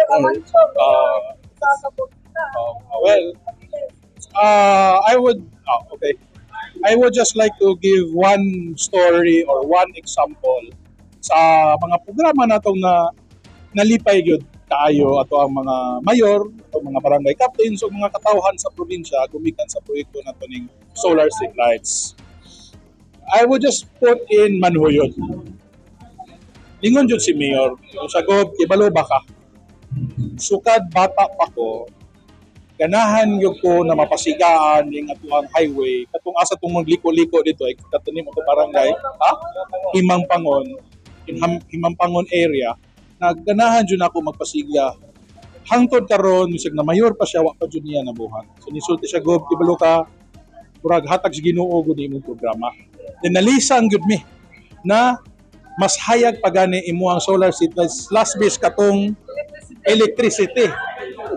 Camacho, Mayor, sa probinsya. Well, I would, oh, okay. I would just like to give one story or one example sa mga programa natong na nalipay gyud kaayo ato ang mga mayor, ato mga barangay captains o mga katawhan sa probinsya gumikan sa proyekto nato ning solar street lights. I would just put in Manjuyod. Lingon jud si Mayor, kung sa Gob, kibalo ba ka? Sukad bata pa ko, ganahan gyud ko na mapasigaan ning atuang highway katong asa tong magliko-liko dito ay katanim ato barangay, ha, Himampangon, Himampangon area na ganahan jud ako magpasigla. Hangtod karon, bisag na mayor pa siya, wa pa jud niya nabuhat. So nisulti siya, "Gob, kibalo ka, murag hatag sa Ginoo gud imong programa." Then nalisang gyud mi na mas hayag pa gani imuhang solar street lights last bis katong electricity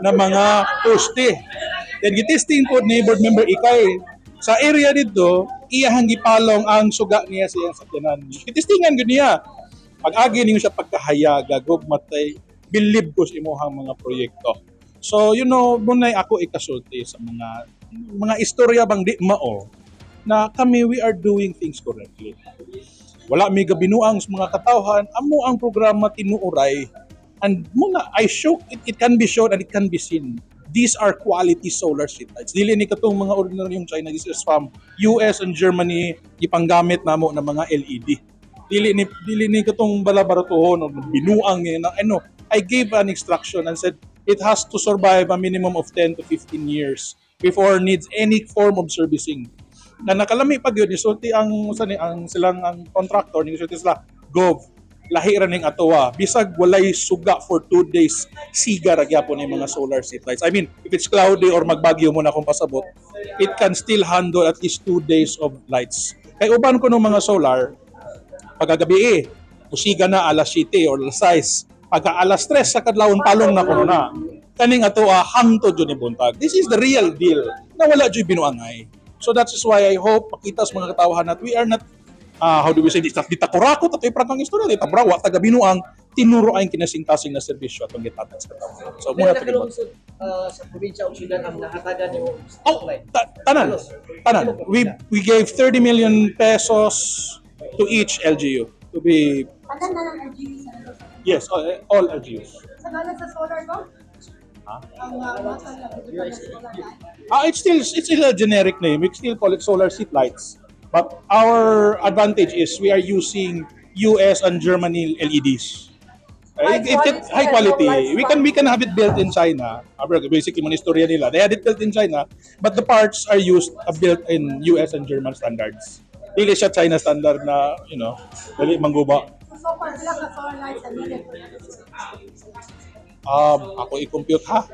na mga poste. Then gitesting po ni board member Ikay sa area dito, iyahang gipalong ang suga niya sa iyang sakyanan. Gitestingan gud niya. Pag-agi ninyo siya pagkahayag, gog matay, believe ko sa imuhang mga proyekto. So, muna'y ako ikasulti sa mga istorya bang di mao na kami, we are doing things correctly. Wala mi gabinuang sa mga katawhan, amo ang programa tinuoray. And muna, I show, it can be shown and it can be seen. These are quality solar street lights. Dili ni katong mga ordinary yung China. This is from US and Germany, ipanggamit namo ng mga LED. Dili ni katong balabaratuhon o binuang ni na ano. I gave an instruction and said it has to survive a minimum of 10 to 15 years before needs any form of servicing. Na nakalami pa gyud nisulti ang sa ni ang silang ang contractor, ni sila, "Gov, lahi ra ning atoa, bisag walay suga for 2 days, siga ra gyapon ni mga solar street lights." I mean, if it's cloudy or magbagyo mo na akong pasabot, it can still handle at least 2 days of lights. Kay uban ko ng mga solar, pagkagabi eh, musiga na alas 7 or alas 6, pagka alas 3 sa kadlawon, palong na kuno na. Kaning ato hangtod jud ni buntag. This is the real deal na wala jud binuangay. So that is why I hope makita sa mga katawhan that we are not, how do we say this, di ta kurakot ato iprangkang istorya, di ta wa taga binuang, tinuro ang kinasing-kasing na serbisyo atong gitatag sa katawhan. So muna Pila to ka lungsod sa probinsya ug syudad ang nahatagan nimo Oh, light? Tanan. Tanan. We gave ₱30 million to each LGU to be Tanan na ng LGU sa ano? Yes, all LGUs. Sa ngalan sa solar ko? Ha? Ang masa lang sa solar light. Ah, it's still a generic name. We still call it solar street lights. But our advantage is we are using US and Germany LEDs. High quality. We can have it built in China. Basically, mo istorya nila. They had it built in China, but the parts are used built in US and German standards. Dili siya China standard na, dali mangguba. So, so far, sila ka solar lights ang needed for Ako i-compute ha.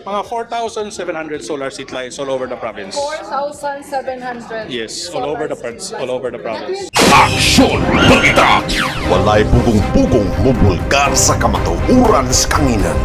Mga 4,700 solar street lights all over the province. 4,700. Yes, all over the parts, all over the province. Aksyon Balita! Walay pugong-pugong mubulgar sa kamatuoran sa kanginan.